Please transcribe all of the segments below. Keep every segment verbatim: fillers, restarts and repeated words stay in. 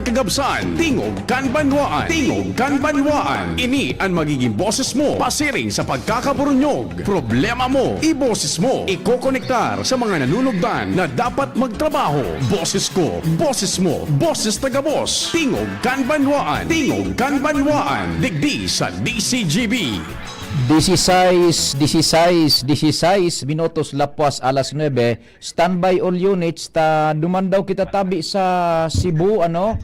Kagabsan, tingog kan banwaan. Tingog kan banwaan. Ini an magiging boses mo pasiring sa pagkakaburunyog. Problema mo, iboses mo. Ikokonektar sa mga nanunugdan na dapat magtrabaho. Boses ko, boses mo, boses taga-Boss. Tingog kan banwaan. Tingog kan banwaan. Digdi sa D C G B. Disisais, disisais, disisais minutos lapwas alas nuebe. Standby all units, ta duman daw kita tabi sa Cebu, ano?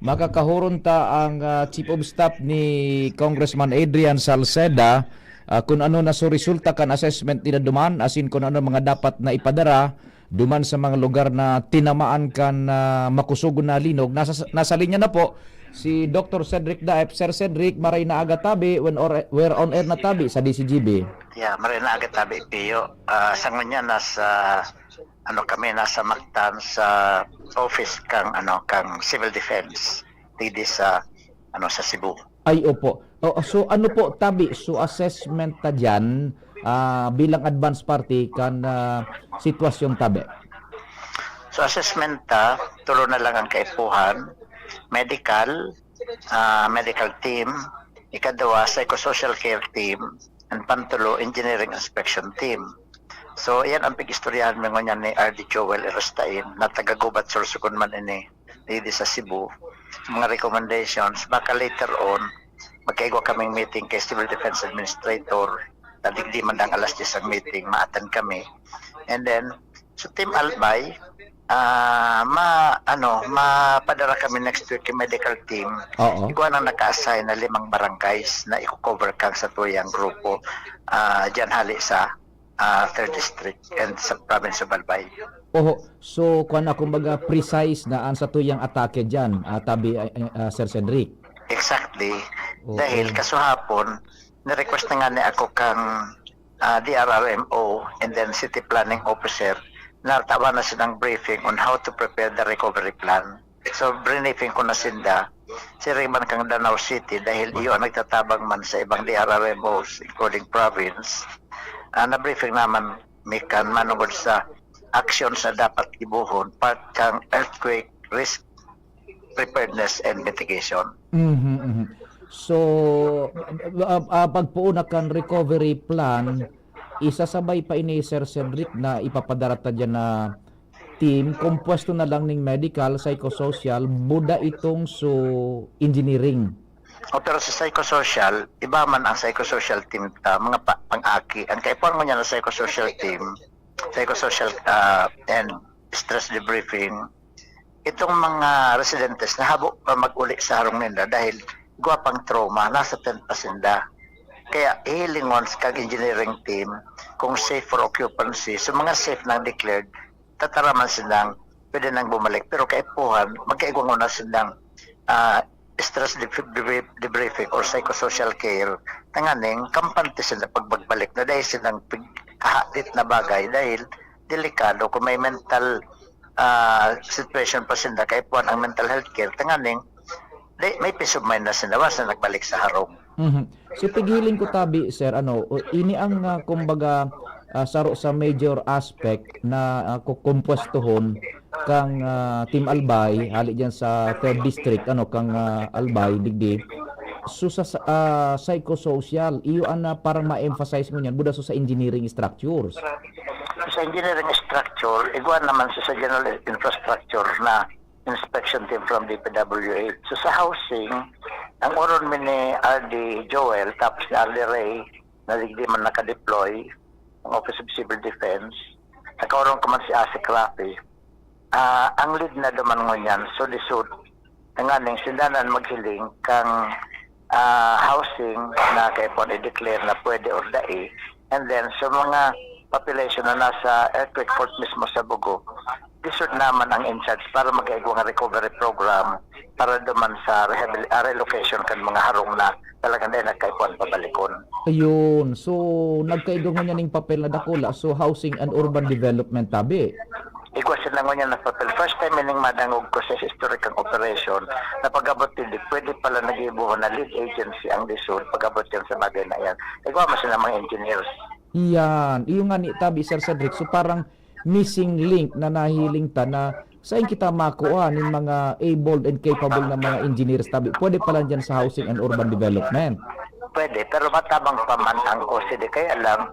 Makakahuron ta ang, ah, Chief of Staff ni Congressman Adrian Salceda, ah, kun ano na so resulta kan assessment nila duman, asin kun ano mga dapat na ipadara duman sa mga lugar na tinamaan kan, ah, makusog na linog. Nasa, nasa linya na po si Doctor Cedric Daep. Sir Cedric, maray na aga tabi, when or, we're on air na tabi sa D C G B. Yeah, maray na aga tabi, Pio. Ah, sa ngunyan, nasa, ano kami, nasa Mactan sa office kang, ano, kang Civil Defense, digdi sa, ano, sa Cebu. Ay, opo. O, so, ano po, tabi, so assessment ta diyan, ah, bilang advance party kan, ah, sitwasyon tabi? So, assessment ta, tulo na lang ang kaipuhan, medical, ah, medical team, ikaduwa, psychosocial care team, and pantulo, engineering inspection team. So, yan ang pag-istoryahan mo ngunyan ni R D Joel Erastain, na taga Gubat, Sorsogon man ini, digdi sa Cebu. Sa mga recommendations, baka later on, magkaigwa kaming meeting kay Civil Defense Administrator, na digdi man ang alas diyes ang meeting, ma-attend kami. And then, so Team Albay, ah, ma-, ano, mapadara kami next week yung medical team. Oo. Igwa nang naka-assign na limang barangays na i-cover kang sa tuyang grupo, ah, dyan hali sa, ah, third district and sa province of Albay. Oho. So, kwan na, kumbaga, precise na ang satuyang atake dyan, ah, tabi, ah, ah, Sir Cedric. Exactly. Oo. Dahil kasuhapon, na-request na nga ni ako kang, ah, D R R M O and then City Planning Officer na tawan na silang briefing on how to prepare the recovery plan. So, briefing ko na sinda, siring man kang Danao City, dahil iyo ang nagtatabang man sa ibang D R R M Os, including province. Ah, na-briefing naman mi kan manungod sa actions na dapat gibohon, part kang earthquake risk preparedness and mitigation. Mhm, mhm. So, ah, ah, pagpoon na kan recovery plan, isasabay pa ini, Sir Cedric, na ipapadara ta diyan na team, kompuesto na lang ning medical, psychosocial, buda itong so engineering. O, pero sa psychosocial, iba man ang psychosocial team ta, mga pa-, pang-aki. Ang kaipuhan mo niya na psychosocial team, psychosocial, ah, and stress debriefing, itong mga residentes na habo pa mag-uli sa harong ninda dahil igwa pang trauma, nasa tent pa sinda. Kaya hihilingon sa kang engineering team kung safe for occupancy. So, mga safe nang declared, tataraman silang pwede nang bumalik. Pero kaipuhan, magkaigwa nguna silang, ah, stress debri-, debri-, debriefing or psychosocial care. Tanganing, kampante sila pag magbalik na dahil silang pig-, kahadit na bagay dahil delikado kung may mental, ah, situation pa sila, kaipuhan ang mental health care. Tanganing, di, may peace of mind na sila once na nagbalik sa harong. Mhm. So, paghiling ko tabi, sir, ano, o, ini ang, ah, kumbaga, ah, saro sa major aspect na, ah, kukumpwestuhon kang, ah, Team Albay, hali diyan sa third district, ano, kang, ah, Albay, digdi. So, sa, sa, ah, psychosocial, iyo ang, ah, parang ma-emphasize mo niyan, buda so sa engineering structures. Sa engineering structure, igwa naman sa, sa general infrastructure na inspection team from D P W H. So, sa housing, ang oron mi ni R D Joel, tapos ni R D Ray, na digdi man naka-deploy, ang Office of Civil Defense, nakaoron ko man si Asik Rafi. Ah, ang lead na duman ngunyan, so lisod, tanganing sinda na maghiling kang, ah, housing na kaipuhan i-declare na pwede or dai. And then, sa mga population na nasa earthquake fault mismo sa Bugo, lisod naman ang in-charge para magkaigwa nga recovery program para duman sa rehabil-, ah, relocation kan mga harong na talagang dai na kaipuhan pabalikon. Ayun. So, nagkaigwa ngunyan ning papel na dakula. So, housing and urban development tabi. Igwa sila ngunyan na papel. First time ining madangog ko sa historic ang operation na pag-abot digdi, pwede pala nagibuhon na lead agency ang lisod pag-abot yan sa bagay na yan. Igwa man sila mga engineers. Yan. Iyo nga ni tabi, Sir Cedric. So, parang missing link na nahiling ta na Saan kita makuha nin mga able and capable na mga engineers tabi? Pwede pala dyan sa Housing and Urban Development. Pwede, pero matabang pa man ang O C D. Kaya lang,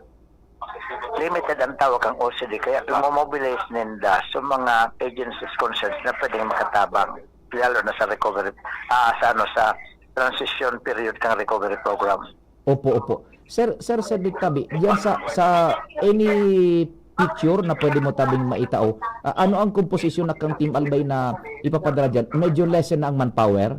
limited ang tawag ang O C D. Kaya pimomobilize ninda sa mga agencies concerned na pwedeng makatabang. Lalo na sa recovery, ah, sa ano, sa transition period ng recovery program. Opo, opo. Sir, Sir Cedric tabi, diyan sa, sa any picture na pwede mo tabing maitao, ah, ano ang komposisyon na kang Team Albay na ipapadala dyan? Medyo less na ang manpower?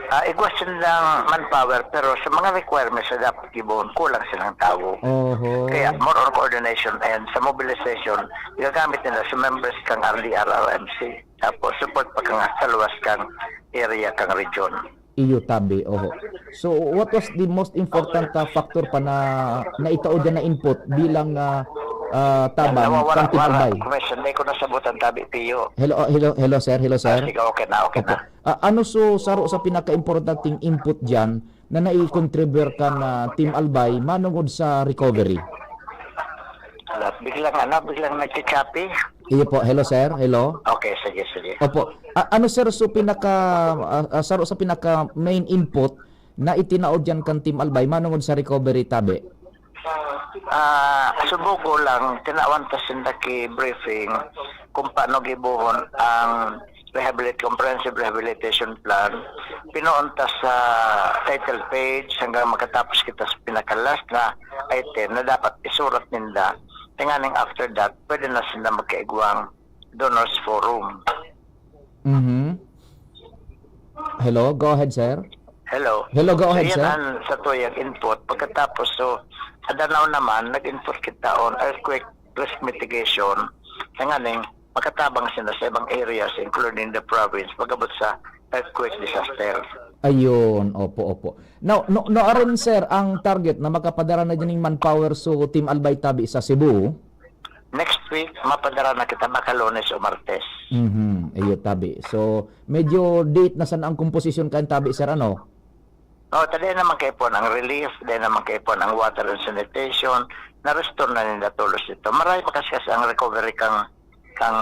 Ah, igwasan lang manpower, pero sa mga requirements na dapat gibohon, kulang silang tawo. Oho. Kaya more on coordination and sa mobilization, gagamit nila sa members kang R D R R M C. Tapos support pa kang sa luwas kang area kang region. Iyo tabi, oho. So, what was the most important ah, factor pa na naitao dyan na input bilang ah, ah, tabang Nawawala, kang Team wala. Albay? Commission, hindi ko nasabutan tabi, Pio. Hello, ah, hello, hello sir, hello Ah, sir. sige, okay na, okay Opo. na. Ah, ano so saro sa pinaka-importanting input dyan na nai-contribute kan ah, Team Albay manungod sa recovery? Wala, biglang ano, biglang nagchichapi. Iyo po, hello sir, hello. Okay, sige, sige. Opo. Ah, ano sir so pinaka ah, ah, saro sa pinaka main input na itinao dyan kan Team Albay manungod sa recovery tabi? Ah, subugo lang, tinawan ta sinda ki briefing kung paano gibohon ang rehabilit comprehensive rehabilitation plan. Pinoon ta sa title page hanggang makatapos kita sa pinaka-last na item na dapat isurat ninda. Tanganing after that, pwede na sila magkaigwang donors forum. Mhm. Hello, go ahead sir. Hello. Hello, go So, ahead yan sir. ang sa tuyang input. Pagkatapos, so, sa Danao naman, nag-input kita on earthquake risk mitigation. Tanganing, makatabang sila sa ibang areas, including the province, pagabot sa earthquake disaster. Ayun, opo, opo. Now, no, no, aron sir, ang target na makapadara na dyan yung manpower so Team Albay tabi sa Cebu? Next week, mapadara na kita baka Lunes o Martes. Mhm, iyo tabi. So, medyo date na sana ang komposisyon kan tabi sir, ano? Oh, ta dai naman kaipon ang relief, dai naman kaipon ang water and sanitation, na-restore na ninda tolos ito. Maray makaskas ang recovery kang kang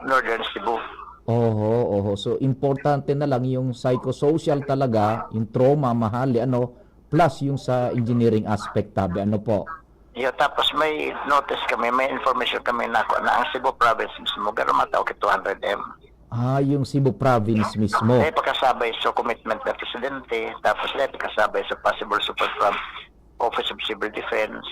Northern Cebu. Oho, oho. So, importante na lang yung psychosocial talaga, yung trauma, mahali, ano, plus yung sa engineering aspect, tabi. Ano po? Yo, tapos may notice kami, may information kami na na ang Cebu province mismo, garo matao ki two hundred M. Ah, yung Cebu province mismo. Eh, pagkasabay sa commitment ng presidente, tapos eh, pagkasabay sa possible support from Office of Civil Defense.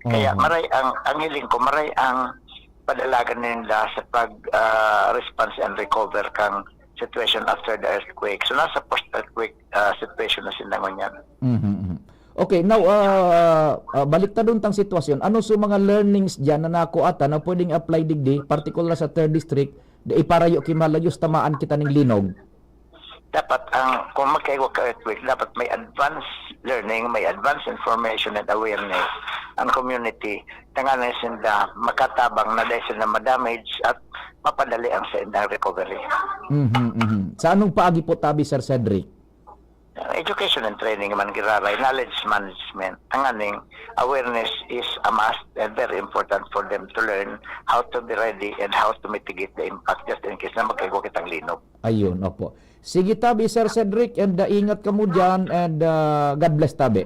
Kaya Mhm. maray ang, ang hiling ko, maray ang padalagan nila sa pag ah, response and recover kang situation after the earthquake. So nasa post-earthquake ah, situation na sila ngunyan. Mhm, mhm. Okay, now, ah, ah, baliktadon tang sitwasyon. Ano so mga learnings diyan na nakuha ta na pwedeng apply digdi, particular sa third district, da iparayo ki Malayos tamaan kita ning linog? Dapat ang kung magkaigwa ka earthquake, dapat may advance learning, may advance information and awareness ang community. Tanganing sinda makatabang na dahil sila ma-damage at mapadali ang sa indang recovery. Mhm, mhm. Sa anong paagi po tabi, Sir Cedric? Education and training man giraray, knowledge management. Ang aning awareness is a must and very important for them to learn how to be ready and how to mitigate the impact just in case na magkaigwa kitang linog. Ayun, opo. Sige tabi, Sir Cedric, and uh, ingat kamo dyan, and uh, God bless tabi.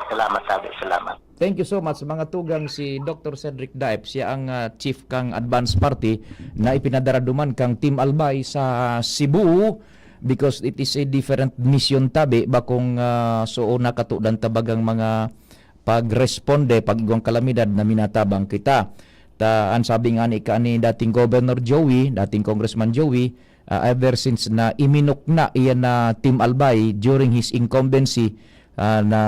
Salamat, tabi. Salamat. Thank you so much, mga tugang. Si Doctor Cedric Daep, siya ang ah, chief kang Advance Party na ipinadara duman kang Team Albay sa Cebu because it is a different mission tabi bakong ah, so nakatudan tabagang mga pagresponde pag igwang kalamidad na minatabang kita. Ta, ang sabi nga ni, ka ni dating Governor Joey, dating Congressman Joey, ah, ever since na iminukna iyan na Team Albay during his incumbency, ah, na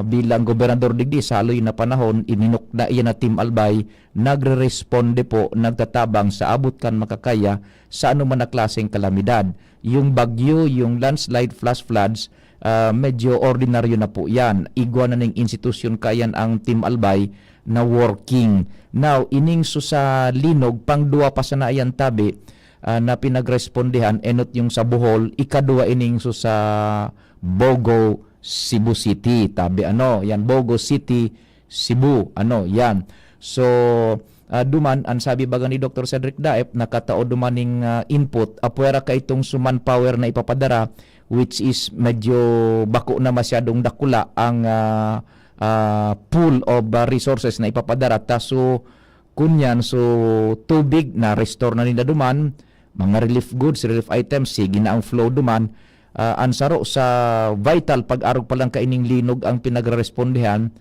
bilang gobernador digdi sa haloy na panahon, iminukna iyan na Team Albay, nagre-responde po, nagtatabang sa abot kan makakaya sa anuman na klaseng kalamidad. Yung bagyo, yung landslide, flash floods, ah, medyo ordinaryo na po yan. Igwa na ning institusyon kayan ang Team Albay na working. Now, ining so sa linog, pang duwa pa sana yan tabi, ah, na pinagrespondehan, enot yung sa Bohol, ikadwa ining so sa Bogo, Cebu City. Tabi ano, yan, Bogo City, Cebu, ano, yan. So, ah, duman, ang sabi baga ni Doktor Cedric Daep, nakatao duman ning, ah, input, apwera ka itong su manpower na ipapadara, which is medyo bako na masyadong dakula ang, ah, ah, pool of, ah, resources na ipapadara. Ta, so, kunyan, so, tubig na restore na ninda duman, mga relief goods, relief items, sige na ang flow duman. Ah, ang saro sa vital pag-arog pa lang kaining linog ang pinagrerespondehan,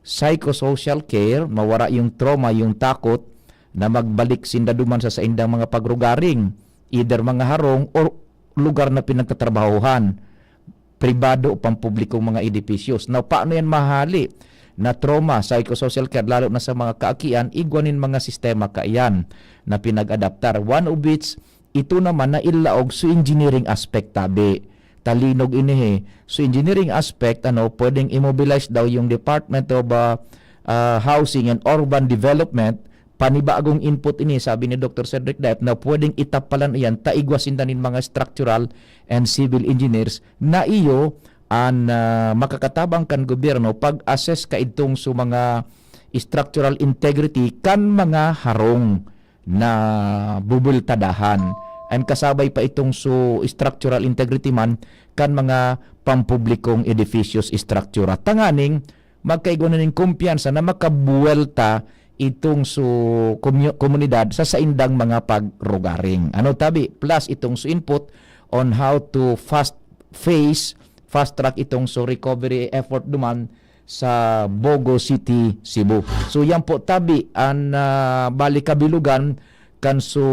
psychosocial care, mawara yung trauma, yung takot na magbalik sinda duman sa saindang mga pagrugaring, either mga harong or lugar na pinagtatrabahuhan, pribado o pampublikong mga edipisyos. Now, paano yan mahali na trauma, psychosocial care, lalo na sa mga kaakian, igwa nin mga sistema kaiyan na pinag-adaptar. One of which, ito naman na ilaog sa engineering aspect tabi. Talinog ini, eh. So, engineering aspect, ano, pwedeng immobilize daw yung Department of, ah, ah, Housing and Urban Development, panibagong input ini, sabi ni Doktor Cedric Daep, na pwedeng itapalan iyan, taigwa sinda nin mga structural and civil engineers na iyo an, ah, makakatabang kan gobyerno pag-assess kaidtong su mga structural integrity kan mga harong na bubultadahan. And kasabay pa itong su structural integrity man kan mga pampublikong edificios, istruktura. Tanganing magkaigwa na nin kumpiyansa na makabuwelta itong su komyu-, komunidad sa saindang mga pagrugaring. Ano tabi? Plus itong su input on how to fast phase, fast track itong su recovery effort duman sa Bogo City, Cebu. So, yan po tabi an, ah, bali kabilugan kan su,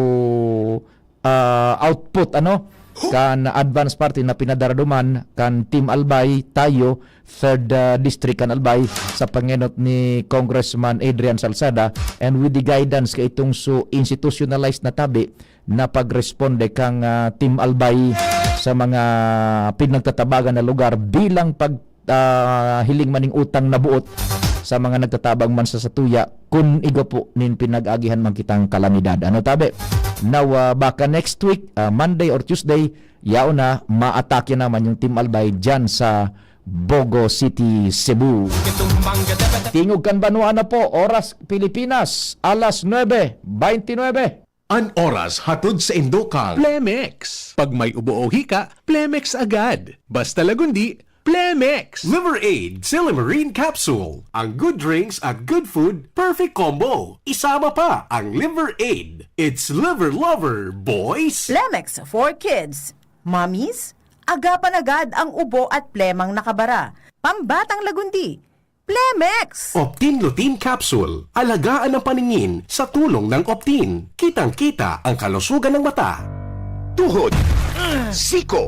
ah, output, ano, kan advance party na pinadara duman kan Team Albay, Tayo, Third, ah, District kan Albay, sa pangenot ni Congressman Adrian Salceda, and with the guidance ka itong su institutionalized na tabi na pagresponde kang, ah, Team Albay sa mga pinagtatabagan na lugar bilang pag, ah, hiling maning utang na buot sa mga nagtatabang man sa satuya kun igwa po nin pinag-agihan man kitang kalamidad. Ano tabi? Now, ah, baka next week, ah, Monday or Tuesday, yaon na, maatake naman yung Team Albay dyan sa Bogo City, Cebu. Tingog kan Banwa na po, oras Pilipinas, alas nuebe veintinuebe. An oras hatod sa indo kan Plemex. Pag may ubo o hika, Plemex agad. Basta Lagundi, Plemex! Liver Aid Silymarin Capsule. Ang good drinks at good food, perfect combo. Isama pa ang Liver Aid. It's Liver Lover, boys! Plemex for kids. Mommies, agapan agad ang ubo at plemang nakabara. Pambatang Lagundi, Plemex! Optin Lutein Capsule. Alagaan ang paningin sa tulong ng Optin. Kitang-kita ang kalusugan ng mata. Tuhod, siko,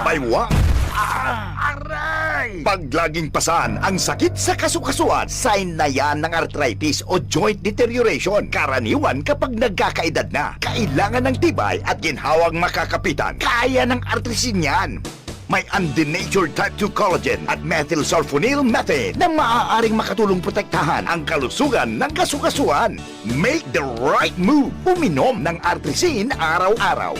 baywang, aray! Paglaging pasan ang sakit sa kasukasuan, sign na yan ng arthritis o joint deterioration. Karaniwan kapag nagkakaedad na, kailangan ng tibay at ginhawang makakapitan. Kaya ng Artrisin yan. May undenatured type two collagen at methylsulfonyl methane na maaaring makatulong protektahan ang kalusugan ng kasukasuan. Make the right move. Uminom ng Artrisin araw-araw.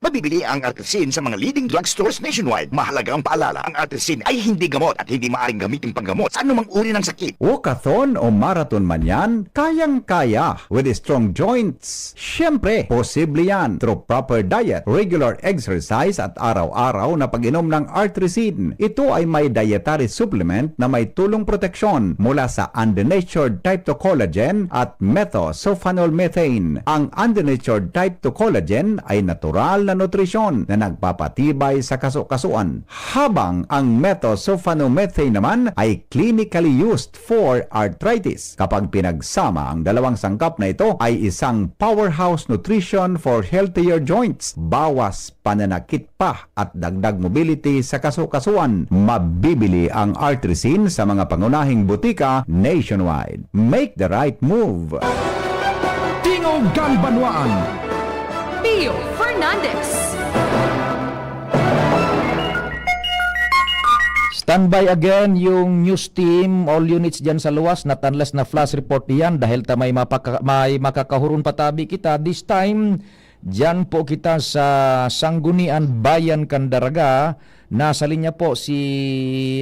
Mabibili ang Artrisin sa mga leading drugstores nationwide. Mahalagang paalala, ang Artrisin ay hindi gamot at hindi maaaring gamitin panggamot sa anumang uri ng sakit. Walkathon o marathon man yan, kayang-kaya with strong joints. Siyempre, posible yan through proper diet, regular exercise at araw-araw na pag-inom ng Artrisin. Ito ay may dietary supplement na may tulong proteksyon mula sa undenatured type two collagen at methosulfonol methane. Ang undenatured type two collagen ay natural na nutrisyon na nagpapatibay sa kasukasuan, habang ang methosulfonomethane naman ay clinically used for arthritis. Kapag pinagsama, ang dalawang sangkap na ito ay isang powerhouse nutrition for healthier joints. Bawas pananakit pa at dagdag mobility sa kasukasuan. Mabibili ang Artrisin sa mga pangunahing butika nationwide. Make the right move. Tingog kan Banwaan. Pio Fernandez. Standby again yung news team, all units dyan sa luwas, not unless na flash report iyan, dahil ta may mapaka-, may makakahuron patabi kita. This time, Diyan po kita sa Sanggunian Bayan kan Daraga. Nasa linya po si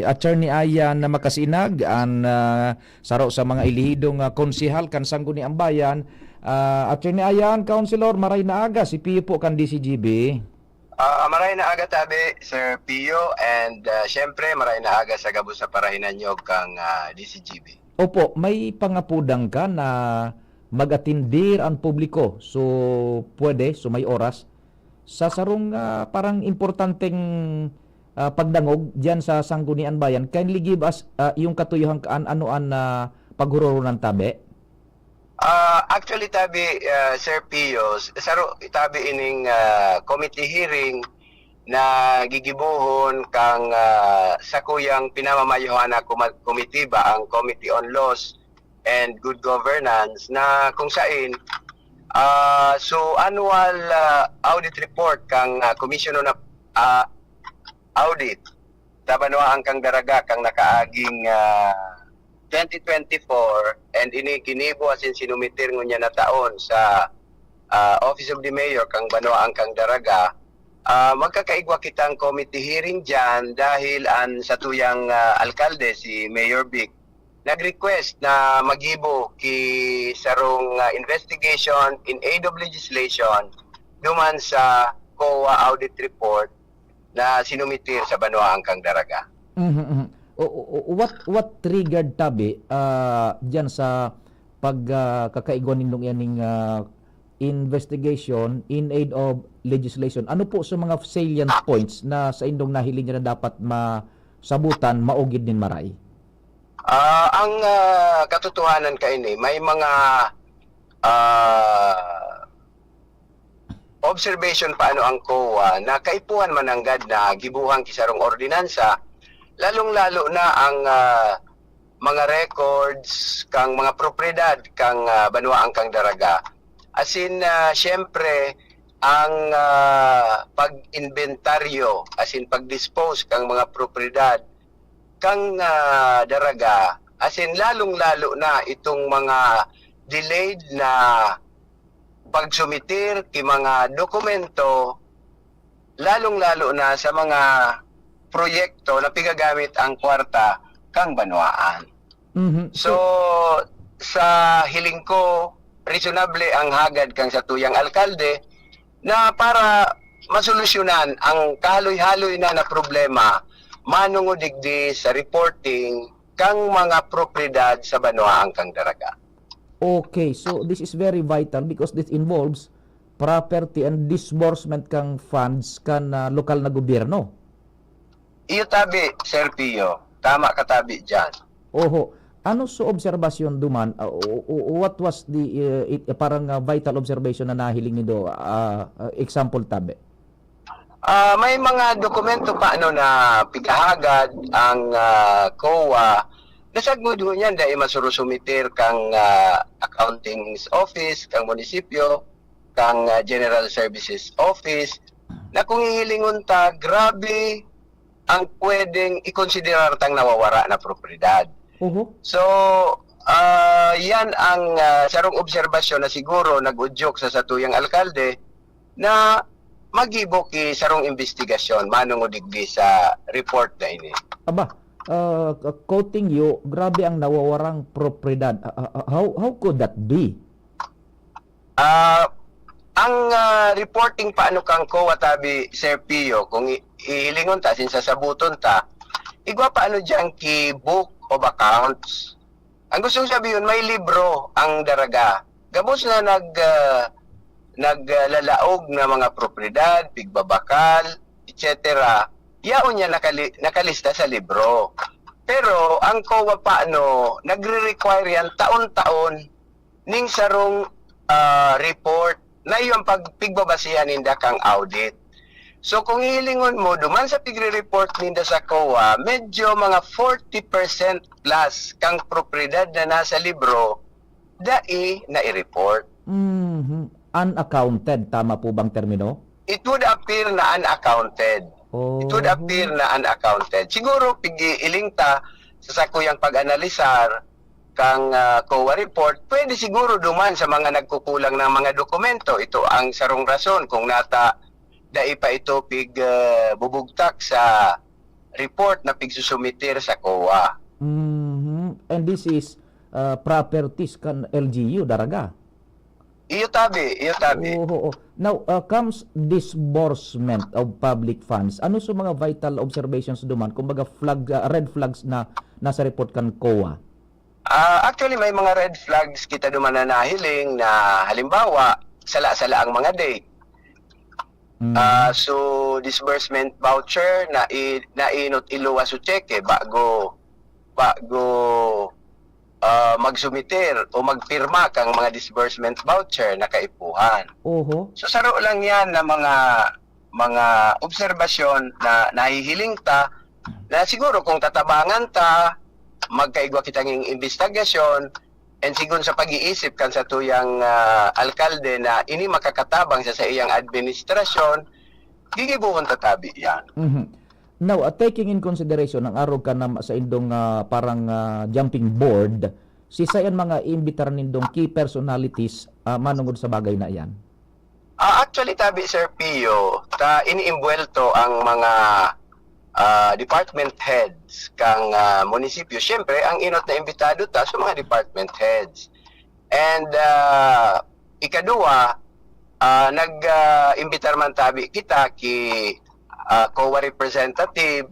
Attorney Ayan na Makasinag, an, ah, saro sa mga elehidong, ah, konsehal kan Sanggunian Bayan. Ah, Attorney Ayan, Councilor, maray na aga, si Pio po kan D C G B. Ah, maray na aga tabi, Sir Pio, and, ah, syempre, maray na aga sa gabos na parahinanyog kang, ah, D C G B. Opo, may pangapudang ka na mag-atindir ang publiko. So, pwede, so may oras. Sa sarong, ah, parang importanteng, ah, pagdangog diyan sa Sanggunian Bayan, kindly give us, ah, iyong katuyuhan kaan ano an, ah, paghuroronan tabi? Ah, actually, tabi, ah, Sir Pio, s-, saro tabi ining, ah, committee hearing na gigibohon kang, ah, sakuyang pinamamayohan na kuma-, komitiba, ang Committee on Laws and Good Governance, na kung sain, ah, so annual, ah, audit report kang, ah, Commission on Ap-, ah, Audit sa banwaan kang Daraga kang nakaaging, ah, twenty twenty-four, and ini ginibo asin sinumitir ngunyan na taon sa, ah, Office of the Mayor kang banwaan kang Daraga. Ah, magkakaigwa kitang committee hearing diyan dahil an satuyang, ah, alkalde, si Mayor Vic, nag-request na magibo ki sarong, ah, investigation in aid of legislation duman sa COA audit report na sinumitir sa banwaan kang Daraga. Mhm, mhm. O, o, o, what, what triggered tabi, ah, diyan sa pag, ah, kakaigwa nindong yaning, ah, investigation in aid of legislation? Ano po sa mga salient points na sa indong nahiling niya na dapat masabutan, maugid nin maray? Ah, ang, ah, katotohanan kaini, may mga, ah, observation paano ang COA na kaipuhan mananggad na gibuhang ki sarong ordinansa, lalong-lalo na ang, ah, mga records kang mga propiedad kang, ah, banwaan kang Daraga. Asin, ah, siyempre, ang, ah, pag-inventaryo, asin pag-dispose kang mga propiedad kang, ah, Daraga, asin lalong-lalo na itong mga delayed na pagsumitir ki mga dokumento, lalong-lalo na sa mga proyekto na pigagamit ang kwarta kang banwaan. Mhm. So, sa hiling ko, reasonable ang hagad kang satuyang alkalde na para masolusyonan ang kahaloy-haloy na na problema manungod digdi sa reporting kang mga propiedad sa banwaan kang Daraga. Okay, so this is very vital because this involves property and disbursement kang funds kan, ah, lokal na gobyerno. Iyo tabi, Sir Pio. Tama ka tabi diyan. Oho. Ano sa obserbasyon duman, ah, o, o, what was the, uh, it, parang, ah, vital observation na nahiling nindo, ah, ah, example tabi? Ah, may mga dokumento pa, ano, na pigahagad ang, ah, COA. Nasagmod ho niyan dai masurusumitir kang, ah, accounting office, kang munisipyo, kang, ah, General Services Office, na kung hihilingon ta, grabe ang pwedeng ikonsiderar tang nawawara na propiedad. Oho. So, ah, yan ang, ah, sarong obserbasyon na siguro nag-udyok sa satuyang alkalde na magibo ki sarong imbestigasyon manungod digdi sa report na ini. Aba, ah, quoting you, "Grabe ang nawawarang propiedad." Ah, ah, ah, how, how could that be? Ah, ang, ah, reporting paano kang COA tabi, Sir Pio, kung i-, ihilingon ta, asin sasabuton ta, igwa paano diyan ki Book of Accounts. Ang gustong sabihon, may libro ang Daraga. Gabos na nag, ah, nag, ah, lalaog na mga propiedad, pigbabakal, et cetera. Yaon niya nakali-, nakalista sa libro. Pero ang COA paano, nagre-require yan taon-taon ning sarong, ah, report na iyo ang pag-, pigbabasihan ninda kang audit. So, kung hihilingon mo, duman sa pigre-report ninda sa COA, medyo mga forty percent plus kang propiedad na nasa libro, dai na i-report. Mhm. Unaccounted, tama po bang termino? It would appear na unaccounted. It would Oh. appear na unaccounted. Siguro, pig-iiling ta sa sakuyang pag-analisar, kang, ah, COA report, pwede siguro duman sa mga nagkukulang ng mga dokumento. Ito ang sarong rason kung nata dai pa ito pig, ah, bubugtak sa report na pigsusumitir sa COA. Mhm. And this is, ah, properties kan L G U, Daraga? Iyo tabi, iyo tabi. Oo, oo. Now, ah, comes disbursement of public funds. Ano sa mga vital observations duman? Kumbaga, flag, ah, red flags na nasa report kan COA? Ah, actually, may mga red flags kita duman na nahiling na, halimbawa, sala-sala ang mga date. Mm. Ah, so, disbursement voucher na i-, nainot iluwas o tseke bago, bago, ah, magsumiter o magpirma kang mga disbursement voucher na kaipuhan. Oho. So, saro lang yan na mga, mga obserbasyon na nahihiling ta na siguro kung tatabangan ta, magkaigwa kita ning imbestigasyon, and sigon sa pag-iisip kan satuyang, ah, alkalde na ini makakatabang sa saiyang administrasyon, gigibohon ta tabi yan. Mhm. Now, ah, taking in consideration ang arog ka na sa indong, ah, parang, ah, jumping board, sisay an mga iimbitar nindong key personalities, ah, manongod sa bagay na iyan? Ah, actually, tabi, Sir Pio, ta iniimbuwelto ang mga, ah, department heads kang, ah, munisipyo. Siyempre, ang inot na imbitado ta sa mga department heads. And, ah, ikaduwa, ah, nag, ah, imbitar man tabi kita ki, ah, COA representative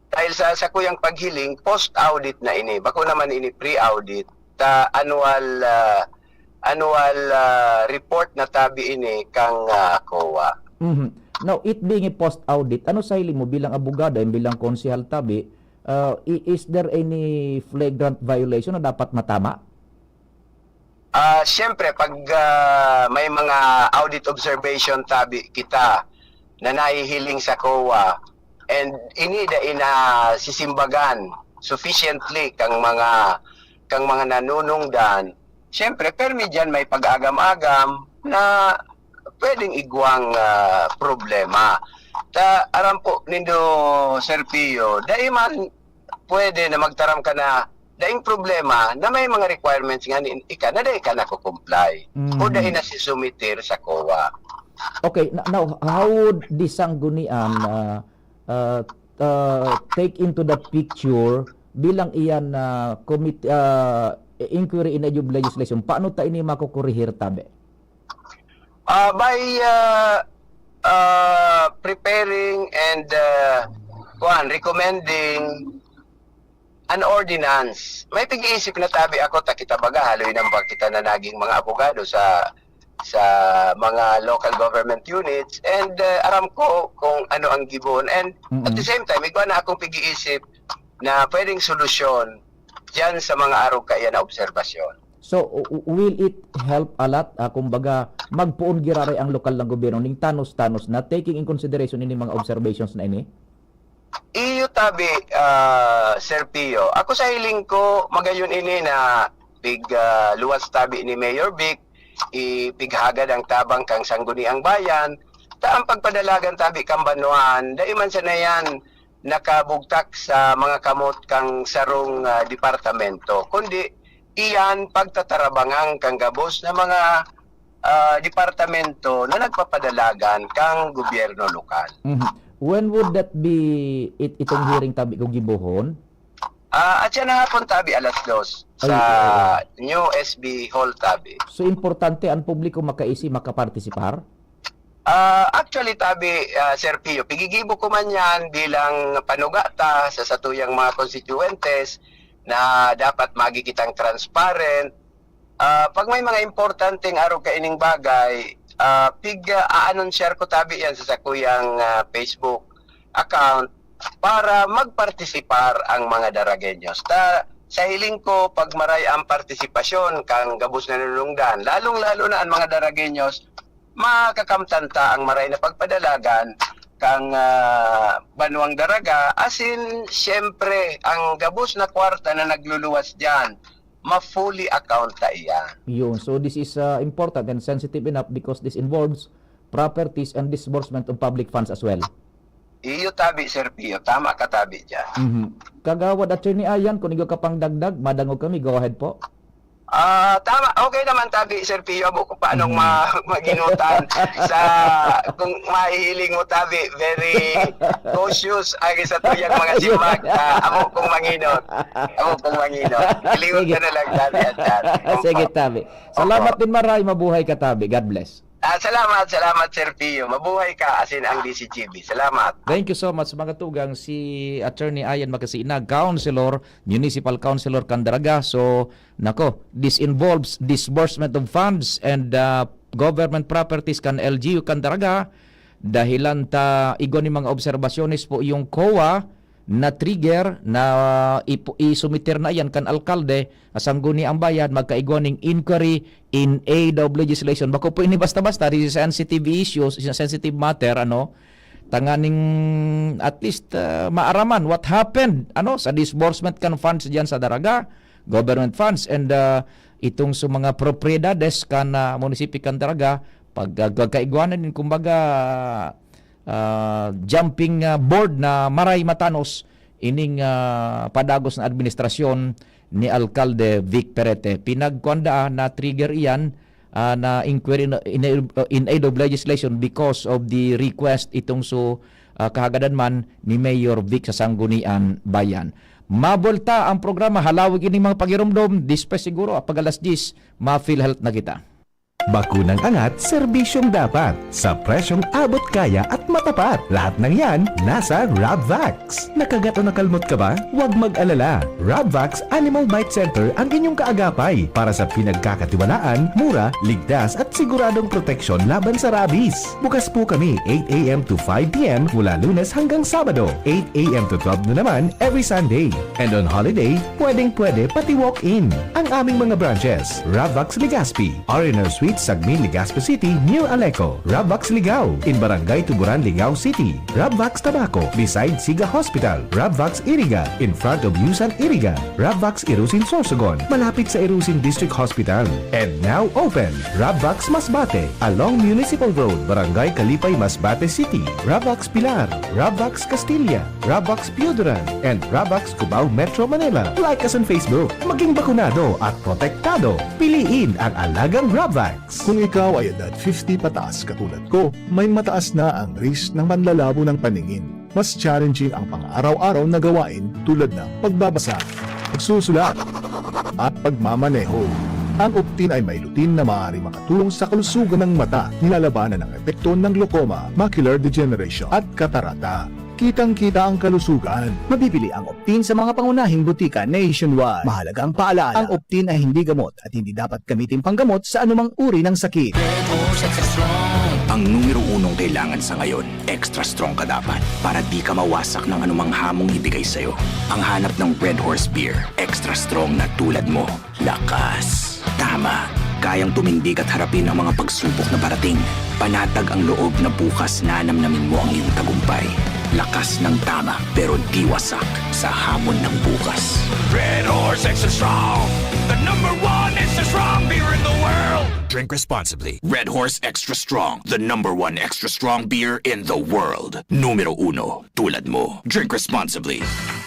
dahil sa sakuyang paghiling, post-audit na ini. Bako naman ini pre-audit. Ta annual, ah, annual, ah, report na tabi ini kang, ah, COA. Mhm. Now, it being a post-audit, ano sa hiling mo bilang abogado and bilang konsehal tabi, ah, i-, is there any flagrant violation na dapat matama? Ah, siyempre, pag, ah, may mga audit observation tabi kita na nahihiling sa COA, and ini dai nasisimbagan sufficiently kang mga, kang mga nanunungdan, siyempre, permi diyan may pag-agam-agam na pwedeng igwang, ah, problema. Ta, aram po nindo, Sir Pio, dai man pwede na magtaram ka na daing problema na may mga requirements nga ni, ika na dai ka nako-comply o dai Mhm. nasisumitir sa COA. Okay, na-, now, how would the Sanggunian, ah, ah, ah, take into the picture bilang iyan na commit-, ah, inquiry in aid of legislation? Paano ta ini makukurihir, tabi? Ah, by, ah, ah, preparing and, ah, kuwan, recommending an ordinance. May pag-iisip na tabi ako, ta kita baga, haloy nang ba kita na naging mga abogado sa, sa mga local government units, and, ah, aram ko kung ano ang gibohon. And at the Mm. same time, igwa na akong pag-iisip na pwedeng solusyon diyan sa mga arog kaiyan na obserbasyon. So, w-, w-, will it help a lot? Ah, kumbaga, magpoon giraray ang lokal na gobyerno ning tanos-tanos na, taking in consideration ini mga observations na ini? Iyo tabi, ah, Sir Pio. Ako sa hiling ko, magayon ini na pig, ah, luwas tabi ni Mayor Vic, ipighagad ang tabang kang Sangguniang Bayan. Ta ang pagpadalagan tabi kan banwaan, dai man sana yan nakabugtak sa mga kamot kang sarong, ah, departamento, kundi iyan pagtatarabangan kang gabos na mga, ah, departamento na nagpapadalagan kang gobyerno lokal. Mhm. When would that be, it-, itong hearing tabi kung gibohon? Ah, at siya na hapon tabi alas dos Ay, sa oo. New S B Hall tabi. So, importante ang publiko makaisi, makapartisipar? Ah, actually, tabi, ah, Sir Pio, pigigibo ko man yan bilang panuga ta sa satuyang mga constituentes na dapat magi kitang transparent. Ah, pag may mga importanteng arog kaining bagay, ah, pig, ah, aanunsyar ko tabi yan sa sakuyang, ah, Facebook account para magpartisipar ang mga Daragueños. Ta, sa hiling ko, pag maray ang partisipasyon kang gabos na nanunungdan, lalong-lalo na ang mga Daragueños, makakamtan ta ang maray na pagpadalagan kang, ah, banwang Daraga. Asin, siyempre, ang gabos na kwarta na nagluluwas diyan, ma-fully account ta iyan. Yun. So, this is, ah, important and sensitive enough because this involves properties and disbursement of public funds as well. Iyo tabi, Sir Pio. Tama ka tabi dyan. Mhm. Kagawad Attorney Ayan, kung igwa ka pang dagdag, madangog kami. Go ahead po. Ah, tama. Okay naman tabi, Sir Pio. Amo ko paanong ma maginutan sa, kung mahihiling mo tabi, very cautious ang sa tuyang mga simbag. Ah, amo kong manginot. Amo kong manginot. Hilingon Sige. ka na lang tabi at yan. Sige, Opo. Tabi. Salamat din, Maray. Mabuhay ka, Tabi. God bless. Ah, salamat, salamat, Sir Pio. Mabuhay ka, asin ang D C G B. Salamat. Thank you so much, mga tugang. Si Attorney Ayan Makasinag, Councilor, Municipal Councilor kan Daraga. So, nako, this involves disbursement of funds and uh, government properties kan L G U kan Daraga. Dahilan ta igwa ni mga obserbasyones po yung COA na trigger na ipo- isumiter na iyan kan alkalde, sa Sangguniang Bayan, magkaigwa ning inquiry in aid of legislation. Bako po ini basta-basta, this is sensitive issues, is a sensitive matter, ano, tanganing at least ah, maaraman what happened, ano, sa disbursement kan funds diyan sa Daraga, government funds, and ah, itong sa mga propriedades kan ah, munisipyo kan Daraga, pag ah, pagkaigwanan din, kumbaga, ah, jumping ah, board na maray matanos ining ah, padagos na administrasyon ni Alkalde Vic Perete. Pinagkuan daa na trigger iyan ah, na inquiry in, in, in aid of legislation because of the request itong so ah, kahagadan man ni Mayor Vic sa Sanggunian Bayan. Mabulta ang programa, halawig ining mga pagirumdom, despues siguro, ah, pag alas diyes, ma-PhilHealth na kita. Bakunang angat, serbisyong dapat, sa presyong abot kaya at matapat. Lahat ng yan, nasa Rabvax. Nakagat o nakalmot ka ba? Huwag mag-alala. Rabvax Animal Bite Center ang inyong kaagapay para sa pinagkakatiwalaan, mura, ligtas at siguradong proteksyon laban sa rabies. Bukas po kami eight a.m. to five p.m. mula Lunes hanggang Sabado, eight a.m. to twelve na naman every Sunday. And on holiday, pwedeng-pwede pati walk-in. Ang aming mga branches, Ravvax Legazpi, R and R Suite, Sagmin, Legazpi City, near Aleco, Ravvax Ligao, in Barangay Tuburan, Ligao City, Ravvax Tabaco, beside Siga Hospital, Ravvax Iriga, in front of Yusan Iriga, Ravvax Irusin Sorsogon, malapit sa Irusin District Hospital. And now open, Ravvax Masbate, along Municipal Road, Barangay Kalipay, Masbate City, Ravvax Pilar, Ravvax Castilla, Ravvax Pioduran, and Ravvax Cubao, Metro Manila. Like us on Facebook. Maging bakunado at protektado. Piliin ang alagang Ravvax. Kung ikaw ay edad fifty pataas katulad ko, may mataas na ang risk ng panlalabo ng paningin. Mas challenging ang pang-araw-araw na gawain tulad ng pagbabasa, pagsusulat, at pagmamaneho. Ang Optin ay may lutein na maaaring makatulong sa kalusugan ng mata, nilalabanan ang epekto ng glaucoma, macular degeneration, at katarata. Kitang-kita ang kalusugan. Mabibili ang Optin sa mga pangunahing butika nationwide. Mahalagang paalaala, ang Optin ay hindi gamot at hindi dapat gamitin panggamot sa anumang uri ng sakit. Ang numero unong kailangan sa ngayon, extra strong ka dapat para di ka mawasak ng anumang hamong ibigay sa'yo. Ang hanap ng Red Horse Beer, extra strong na tulad mo. Lakas. Tama. Kayang tumindig at harapin ang mga pagsubok na parating. Panatag ang loob na bukas nanamnamin mo ang iyong tagumpay. Lakas ng tama, pero di wasak sa hamon ng bukas. Red Horse Extra Strong, the number one extra strong beer in the world. Drink responsibly. Red Horse Extra Strong, the number one extra strong beer in the world. Numero uno, tulad mo. Drink responsibly.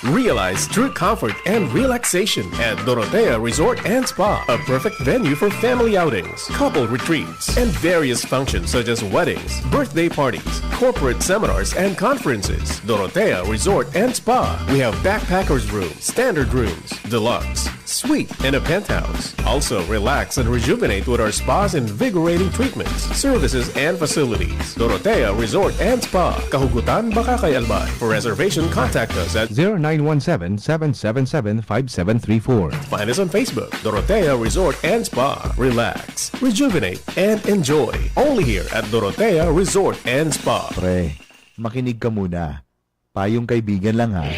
Realize true comfort and relaxation at Dorotea Resort and Spa, a perfect venue for family outings, couple retreats, and various functions such as weddings, birthday parties, corporate seminars, and conferences. Dorotea Resort and Spa. We have backpackers room, standard rooms, deluxe, suite, and a penthouse. Also, relax and rejuvenate with our spa's invigorating treatments, services, and facilities. Dorotea Resort and Spa, Kahugutan, Bacacay, Albay. For reservation, contact us at zero nine one seven, seven seven seven, five seven three four. Find us on Facebook, Dorotea Resort and Spa. Relax, rejuvenate, and enjoy. Only here at Dorotea Resort and Spa. Pre, makinig ka muna. Payong kaibigan lang ha.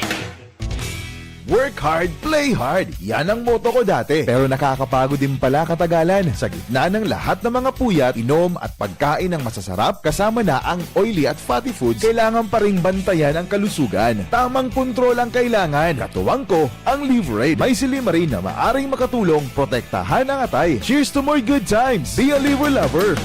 Work hard, play hard. Yan ang motto ko dati. Pero nakakapagod din pala katagalan. Sa gitna ng lahat ng mga puyat, inom at pagkain ng masasarap, kasama na ang oily at fatty foods, kailangan pa ring bantayan ang kalusugan. Tamang kontrol ang kailangan. Katuwang ko, ang Liverade. May silymarin na maaring makatulong protektahan ang atay. Cheers to more good times! Be a Liver Lover!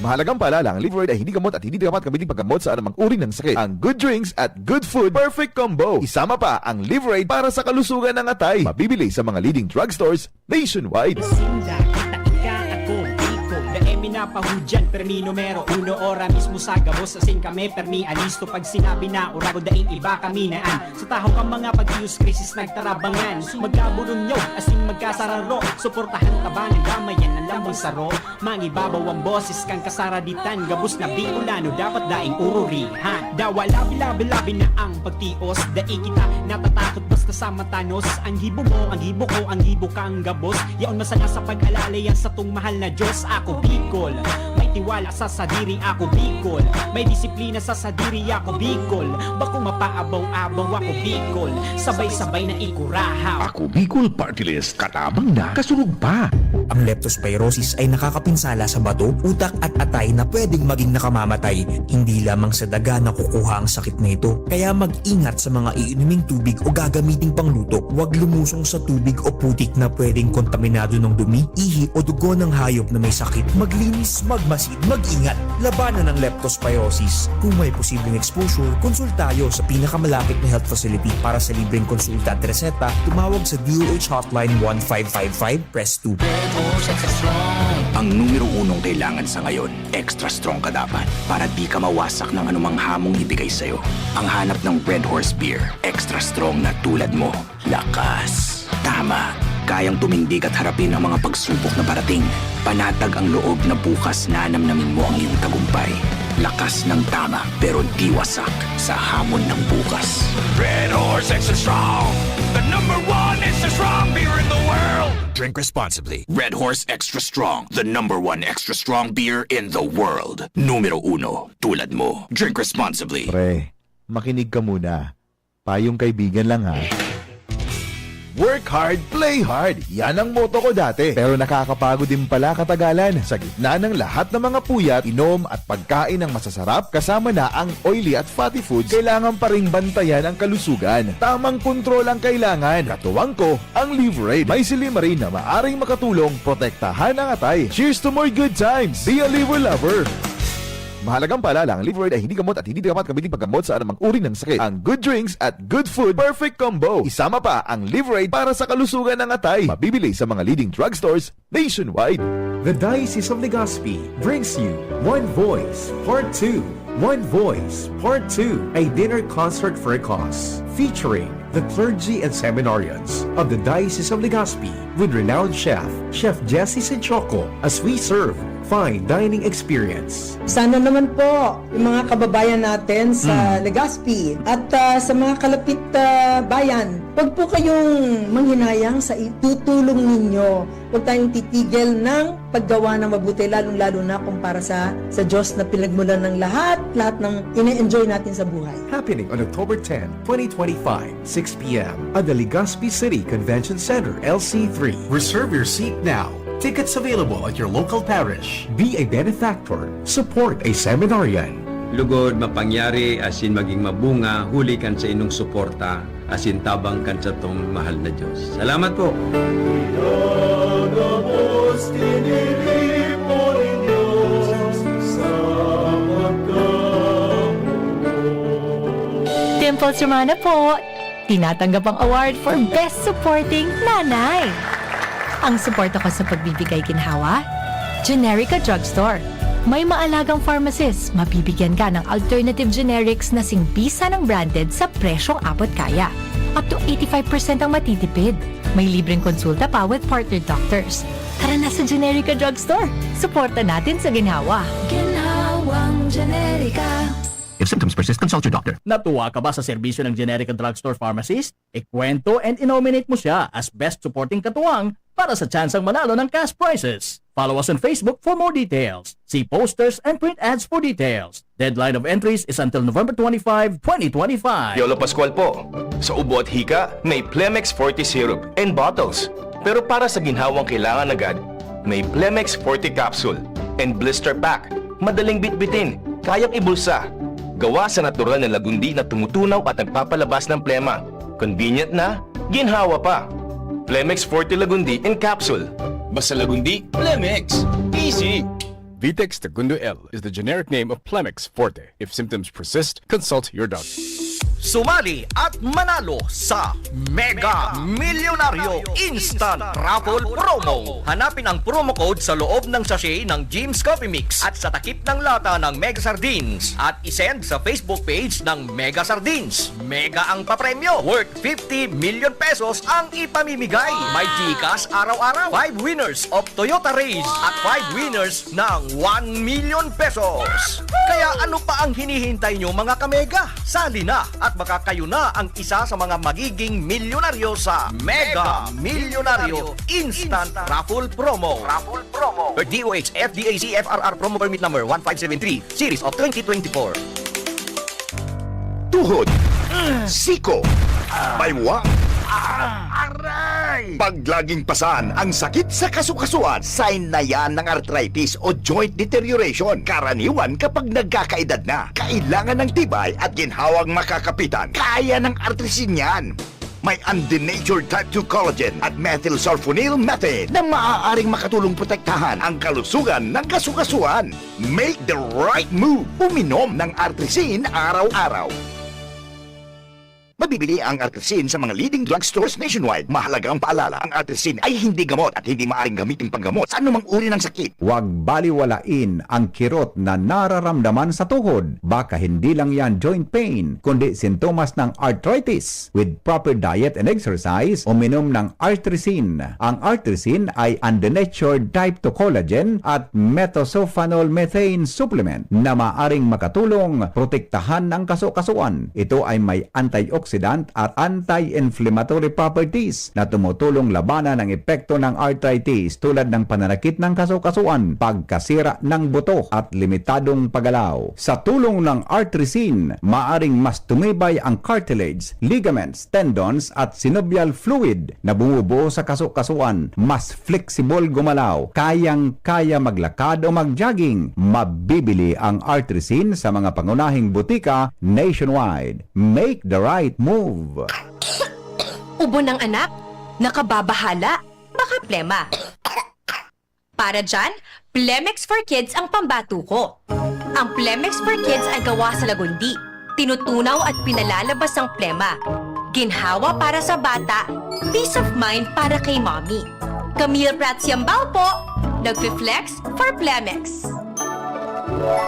Mahalagang paalala, ang Liveride ay hindi gamot at hindi dapat gamitin paggamot sa anumang uri ng sakit. Ang good drinks at good food, perfect combo. Isama pa ang Liveride para sa kalusugan ng atay. Mabibili sa mga leading drugstores nationwide. Sinda, kita, ika, ako, Bicol. Dai mi napahudyan, permi numero uno, ora mismo sa gabos, asin kami, permi alisto. Pag sinabi na, urago, daing iba kami naan. Sa tahaw kan mga pag-iyos, krisis nagtarabangan. So magkaburunyog, asin magkasararo. Suportahan ta ba ng damayan ang lambang saro? Mangibabaw ang boses kan kasaraditan, gabos na Bicolano dapat daing ururihan. Dawa labi-labi-labi na ang pagtios, dai kita natatakot basta sa matanos. Ang gibo mo, ang gibo ko, ang gibo kang gabos. Yaon masanga sa pag-alala yan satong mahal na Diyos. Ako Bicol, may tiwala sa sadiri. Ako Bicol, may disiplina sa sadiri. Ako Bicol, bakong mapaabaw-abaw. Ako Bicol, sabay-sabay na ikurahaw. Ako Bicol Party List, katabang na, kasurog pa. Ang leptospirosis ay nakakapinsala sa bato, utak at atay na pwedeng maging nakamamatay. Hindi lamang sa daga nakukuha ang sakit na ito, kaya mag-ingat sa mga iinuming tubig o gagamiting pangluto. Huwag lumusong sa tubig o putik na pwedeng kontaminado ng dumi, ihi o dugo ng hayop na may sakit. Maglinis, magmasid, mag-ingat. Labanan ang leptospirosis. Kung may posibleng exposure, konsulta tayo sa pinakamalapit na health facility. Para sa libreng konsulta at reseta, tumawag sa D O H Hotline one five five five, press two. Ang numero unong kailangan sa ngayon, extra strong ka dapat para di ka mawasak ng anumang hamong ibigay sa'yo. Ang hanap ng Red Horse Beer, extra strong na tulad mo. Lakas. Tama. Kayang tumindig at harapin ang mga pagsubok na parating. Panatag ang loob na bukas nanamnamin mo ang iyong tagumpay. Lakas ng tama, pero di wasak sa hamon ng bukas. Red Horse Extra Strong, the number one extra strong beer in the world. Drink responsibly. Red Horse Extra Strong, the number one extra strong beer in the world. Numero uno, tulad mo. Drink responsibly. Pre, makinig ka muna. Payong kaibigan lang, ha. Work hard, play hard. Yan ang motto ko dati. Pero nakakapagod din pala katagalan. Sa gitna ng lahat ng mga puyat, inom at pagkain ng masasarap, kasama na ang oily at fatty foods, kailangan pa ring bantayan ang kalusugan. Tamang kontrol ang kailangan. Katuwang ko, ang Liverade. May silymarin na maaring makatulong protektahan ang atay. Cheers to more good times! Be a Liver Lover! Mahalagang paalala, ang Liverade ay hindi gamot at hindi dapat gamitin paggamot sa anumang uri ng sakit. Ang good drinks at good food, perfect combo. Isama pa ang Liverade para sa kalusugan ng atay. Mabibili sa mga leading drugstores nationwide. The Diocese of Legazpi brings you One Voice Part two. One Voice Part two, a dinner concert for a cause, featuring the clergy and seminarians of the Diocese of Legazpi with renowned chef, Chef Jesse Sinchoco, as we serve fine dining experience. Sana naman po, yung mga kababayan natin sa Hmm. Legazpi at, ah, sa mga kalapit, ah, bayan, wag po kayong manghinayang sa itutulong ninyo. Huwag tayong titigil ng paggawa ng mabuti, lalong-lalo na kung para sa, sa Diyos na pinagmulan ng lahat, lahat ng ine-enjoy natin sa buhay. Happening on October ten, twenty twenty-five, six p m at the Legazpi City Convention Center, L C three. Reserve your seat now. Tickets available at your local parish. Be a benefactor. Support a seminarian. Lugod, mapangyari, asin maging mabunga, huli kan sa inong suporta, asin tabang kan satong mahal na Diyos. Salamat po! Pinagabos, tiniripo nin Diyos sa pagkamuot. Dimples Romana po! Tinatanggap ang award for Best Supporting Nanay. Ang suporta ko sa pagbibigay ginhawa, Generica Drugstore. May maalagang pharmacist, mabibigyan ka ng alternative generics na singbisa ng branded sa presyong abot kaya. Up to eighty-five percent ang matitipid. May libreng konsulta pa with partner doctors. Tara na sa Generica Drugstore. Suporta natin sa ginhawa. Ginhawang Generica. If symptoms persist, consult your doctor. Natuwa ka ba sa serbisyo ng Generica Drugstore Pharmacist? Ikwento and i-nominate mo siya as Best Supporting Katuwang para sa tsansang manalo ng cash prizes. Follow us on Facebook for more details. See posters and print ads for details. Deadline of entries is until November twenty-five, twenty twenty-five. Yolo Pascual po. Sa ubo at hika, may Plemex Forte Syrup and bottles. Pero para sa ginhawang kailangan agad, may Plemex Forte Capsule and Blister Pack. Madaling bitbitin, kayang ibulsa. Gawa sa natural na lagundi na tumutunaw at nagpapalabas ng plema. Convenient na, ginhawa pa. Plemex Forte Lagundi in Capsule. Basta Lagundi, Plemex. Easy! Vitex Segundo L is the generic name of Plemex Forte. If symptoms persist, consult your doctor. Sumali at manalo sa Mega Milyonaryo Instant Raffle Promo. Hanapin ang promo code sa loob ng sachet ng Jim's Coffee Mix at sa takip ng lata ng Mega Sardines at isend sa Facebook page ng Mega Sardines. Mega ang papremyo, worth fifty million pesos ang ipamimigay. May GCash araw-araw, five winners of Toyota Raize at five winners ng one million pesos. Kaya ano pa ang hinihintay nyo, mga kamega? Sali na at baka kayo na ang isa sa mga magiging milyonaryo sa Mega Milyonaryo Instant Raffle Promo. Raffle Promo. D O H F D A C F R R Promo Permit Number one five seven three, Series of twenty twenty-four. Tuhod, siko, baywang. Aray! Pag laging pasan ang sakit sa kasukasuan, sign na yan ng arthritis o joint deterioration. Karaniwan kapag nagkakaedad na, kailangan ng tibay at ginhawang makakapitan. Kaya ng Artrisin yan. May undenatured type two collagen at methylsulfonyl methane na maaaring makatulong protektahan ang kalusugan ng kasukasuan. Make the right move. Uminom ng Artrisin araw-araw. Mabibili ang Artrisin sa mga leading drugstores nationwide. Mahalagang paalala, ang Artrisin ay hindi gamot at hindi maaaring gamitin panggamot sa anumang uri ng sakit. Huwag baliwalain ang kirot na nararamdaman sa tuhod. Baka hindi lang yan joint pain, kundi sintomas ng arthritis. With proper diet and exercise, uminom ng Artrisin. Ang Artrisin ay undenatured type two collagen at methylsulfonyl methane supplement na maaring makatulong protektahan ang kasukasuan. Ito ay may antioxidant at anti-inflammatory properties na tumutulong labanan ang epekto ng arthritis, tulad ng pananakit ng kasukasuan, pagkasira ng buto, at limitadong paggalaw. Sa tulong ng Artrisin, maaring mas tumibay ang cartilage, ligaments, tendons, at synovial fluid na bumubuo sa kasukasuan. Mas flexible gumalaw, kayang-kaya maglakad o mag-jogging. Mabibili ang Artrisin sa mga pangunahing butika nationwide. Make the right move. Ubo ng anak? Nakababahala? Baka plema. Para dyan, Plemex for Kids ang pambatuko. Ang Plemex for Kids ay gawa sa lagundi, tinutunaw at pinalalabas ang plema. Ginhawa para sa bata, peace of mind para kay mommy. Camille Prats Yambao po, nagfi-flex for Plemex.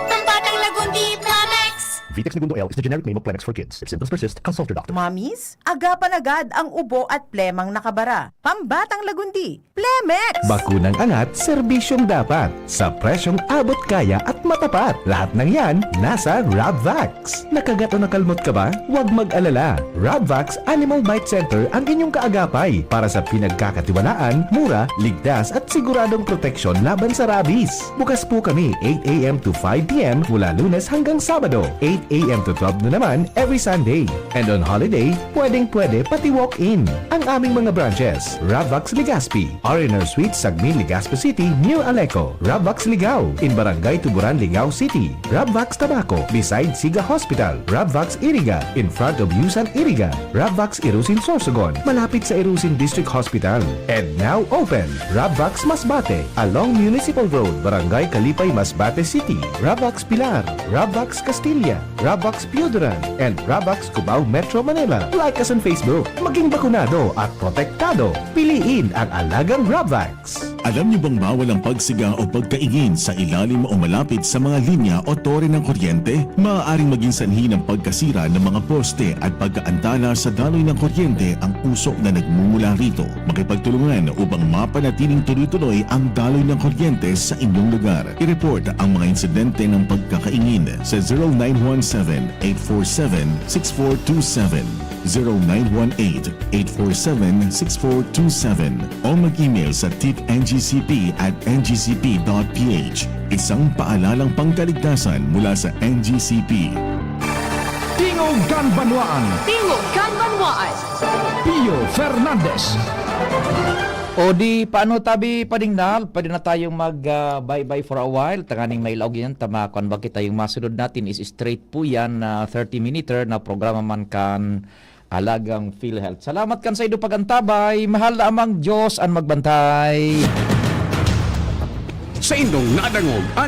Pambatang lagundi, Plemex! Vitex Segundo L is the generic name of Plemex for Kids. If symptoms persist, consult your doctor. Mommies, agapan agad ang ubo at plemang nakabara. Pambatang lagundi, Plemex! Bakunang angat, serbisyong dapat. Sa presyong abot kaya at matapat. Lahat ng yan, nasa Rabvax. Nakagat o nakalmot ka ba? Huwag mag-alala. Rabvax Animal Bite Center ang inyong kaagapay para sa pinagkakatiwalaan, mura, ligtas at siguradong proteksyon laban sa rabies. Bukas po kami eight a m to five p m mula Lunes hanggang Sabado, eight a m to twelve na naman every Sunday. And on holiday, pwedeng-pwede pati walk-in. Ang aming mga branches, Rabvax Legazpi, R and R Suite, Sagmin, Legazpi City, near Aleco, Rabvax Ligao, in Barangay Tuburan, Ligao City, Rabvax Tabaco, beside Siga Hospital, Rabvax Iriga, in front of Yusan Iriga, Rabvax Irusin Sorsogon, malapit sa Irusin District Hospital. And now open, Rabvax Masbate, along Municipal Road, Barangay Kalipay, Masbate City, Rabvax Pilar, Rabvax Castilla, Rabvax Pioduran, and Rabvax Cubao, Metro Manila. Like us on Facebook. Maging bakunado at protektado. Piliin ang alagang Rabvax. Alam niyo bang bawal ang pagsiga o pagkaingin sa ilalim o malapit sa mga linya o tore ng kuryente? Maaaring maging sanhi ng pagkasira ng mga poste at pagkaantala sa daloy ng kuryente ang usok na nagmumula rito. Makipagtulungan upang mapanatiling tuloy-tuloy ang daloy ng kuryente sa inyong lugar. I-report ang mga insidente ng pagkakaingin sa zero nine one seven, eight four seven, six four two seven, zero nine one eight, eight four seven, six four two seven, o mag-email sa tip N G C P at N G C P dot P H. Isang paalalang pangkaligtasan mula sa N G C P. Tingog kan Banwaan. Tingog kan Banwaan. Pio Fernandez. O di, paano tabi, Pading Nal? Pwede na tayong mag, ah, bye-bye for a while. Tanganing may laog yan. Tama, kung bakit tayong masunod natin is straight po yan na thirty minute na programa man kan Alagang PhilHealth. Salamat kan sa indo pagantabay. Mahal na amang Diyos an magbantay. Sa indong nadangog an